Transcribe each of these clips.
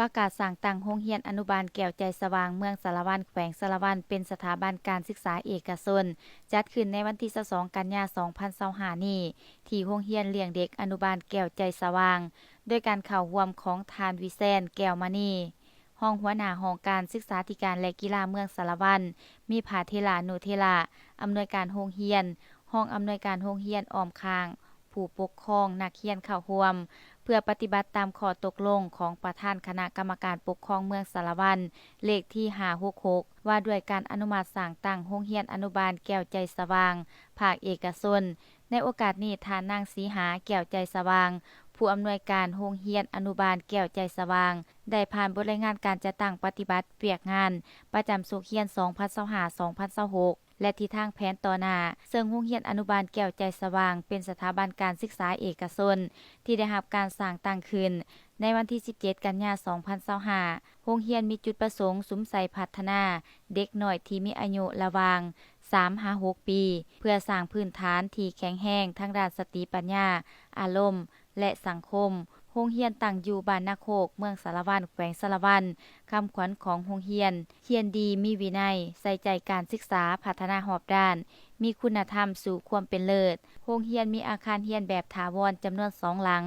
ປະກາດສ້າງຕັ້ງໂຮງຮຽນອະນຸບານແກ້ວໃຈສະຫວ່າງ ເມືອງສາລະວັນ ແຂວງສາລະວັນ ເປັນສະຖາບັນການສຶກສາເອກະຊົນ, ຈັດຂຶ້ນໃນວັນທີຊາວສອງ ກັນຍາ ສອງພັນຊາວຫ້ານີ້ ທີ່ໂຮງຮຽນລ້ຽງເດັກອະນຸບານແກ້ວໃຈສະຫວ່າງ, ໂດຍການເຂົ້າຮ່ວມຂອງທ່ານ ວິແຊນ ແກ້ວມະນີ ຮອງຫົວໜ້າຫ້ອງການສຶກສາທິການ ແລະ ກິລາເມືອງສາລະວັນ, ມີພະເຖລານຸເຖລະ ອຳນວຍການໂຮງຮຽນ, ຮອງອຳນວຍການໂຮງຮຽນອ້ອມຂ້າງ, ຜູ້ປົກຄອງນັກຮຽນເຂົ້າຮ່ວມ ເພື່ອປະຕິບັດຕາມຂໍ້ຕົກລົງຂອງປະທານຄະນະກຳມະການປົກຄອງເມືອງສາລະວັນ ເລກທີຫ້າຫົກຫົກ ວ່າດ້ວຍການອະນຸມັດສ້າງຕັ້ງໂຮງຮຽນອະນຸບານແກ້ວໃຈສະຫວ່າງ ພາກເອກະຊົນ. ໃນໂອກາດນີ້, ທ່ານນາງ ສີຫາ ແກ້ວໃຈສະຫວ່າງ ຜູ້ອຳນວຍການໂຮງຮຽນອະນຸບານແກ້ວໃຈສະຫວ່າງ ໄດ້ຜ່ານບົດລາຍງານການຈັດຕັ້ງປະຕິບັດວຽກງານປະຈຳສົກຮຽນ ສອງພັນຊາວຫ້າ ສອງພັນຊາວຫົກ ແລະ ທິດທາງແຜນຕໍ່ໜ້າ, ເຊິ່ງໂຮງຮຽນອະນຸບານແກ້ວໃຈສະຫວ່າງ ເປັນສະຖາບັນການສຶກສາເອກະຊົນທີ່ໄດ້ຮັບການສ້າງຕັ້ງຂຶ້ນໃນວັນທີສິບເຈັດ ກັນຍາ ສອງພັນຊາວຫ້າ. ໂຮງຮຽນມີຈຸດປະສົງສຸມໃສ່ພັດທະນາເດັກນ້ອຍທີ່ມີອາຍຸລະຫວ່າງສາມຫາຫົກປີ ເພື່ອສ້າງພື້ນຖານທີ່ແຂງແຮງທາງດ້ານສະຕິປັນຍາ, ອາລົມ ແລະ ສັງຄົມ. ໂຮງຮຽນຕັ້ງຢູ່ບ້ານນາໂຄກ, ເມືອງສາລະວັນ, ແຂວງສາລະວັນ. ຄຳຂວັນຂອງໂຮງຮຽນ: ຮຽນດີ, ມີວິໄນ, ໃສ່ໃຈການສຶກສາ, ພັດທະນາຮອບດ້ານ, ມີຄຸນນະທຳສູ່ຄວາມເປັນເລີດ. ໂຮງຮຽນມີອາຄານຮຽນແບບຖາວອນຈຳນວນສອງຫຼັງ,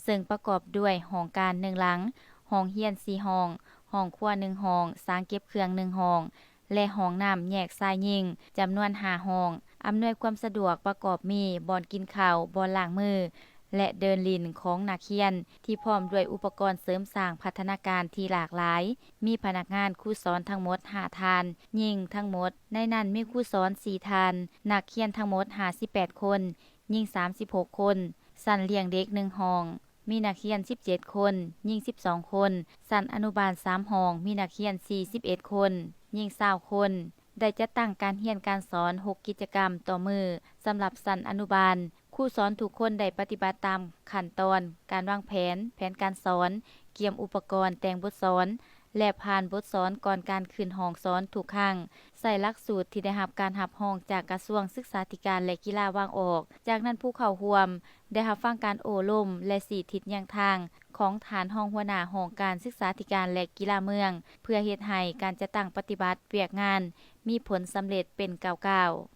ເຊິ່ງປະກອບດ້ວຍຫ້ອງການໜຶ່ງຫຼັງ, ຫ້ອງຮຽນສີ່ຫ້ອງ, ຫ້ອງຄົວໜຶ່ງຫ້ອງ, ສາງເກັບເຄື່ອງໜຶ່ງຫ້ອງ ແລະ ຫ້ອງນ້ຳແຍກຊາຍຍິງ ຈຳນວນຫ້າຫ້ອງ. ອຳນວຍຄວາມສະດວກປະກອບມີ ບ່ອນກິນເຂົ້າ, ບ່ອນລ້າງມື ແລະ ເດີ່ນຫຼິ້ນຂອງນັກຮຽນ ທີ່ພ້ອມດ້ວຍອຸປະກອນເສີມສ້າງພັດທະນາການທີ່ຫຼາກຫຼາຍ. ມີພະນັກງານຄູສອນທັງໝົດຫ້າທ່ານ, ຍິງທັງໝົດ, ໃນນັ້ນມີຄູສອນສີ່ທ່ານ, ນັກຮຽນທັງໝົດຫ້າສິບແປດຄົນ, ຍິງສາມສິບຫົກຄົນ. ຊັ້ນລ້ຽງເດັກໜຶ່ງຫ້ອງ ມີນັກຮຽນສິບເຈັດຄົນ, ຍິງສິບສອງຄົນ. ຊັ້ນອະນຸບານສາມຫ້ອງ ມີນັກຮຽນສີ່ສິບເອັດຄົນ, ຍິງຊາວຄົນ. ໄດ້ຈັດຕັ້ງການຮຽນການສອນຫົກກິດຈະກຳຕໍ່ມື້ສຳລັບຊັ້ນອະນຸບານ. ຄູສອນທຸກຄົນໄດ້ປະຕິບັດຕາມຂັ້ນຕອນການວາງແຜນ, ແຜນການສອນ, ກຽມອຸປະກອນ, ແຕ່ງບົດສອນ ແລະ ຜ່ານບົດສອນກ່ອນການຂຶ້ນຫ້ອງສອນທຸກຄັ້ງ. ໃຊ້ຫຼັກສູດທີ່ໄດ້ຮັບການຮັບຮອງຈາກກະຊວງສຶກສາທິການ ແລະ ກິລາວາງອອກ. ຈາກນັ້ນຜູ້ເຂົ້າຮ່ວມໄດ້ຮັບຟັງການໂອ້ລົມ ແລະ ຊີ້ທິດຍ່າງທາງຂອງທ່ານຮອງຫົວໜ້າຫ້ອງການສຶກສາທິການ ແລະ ກິລາເມືອງ ເພື່ອເຮັດໃຫ້ການຈັດຕັ້ງປະຕິບັດວຽກງານມີຜົນສຳເລັດເປັນກ້າວໆ.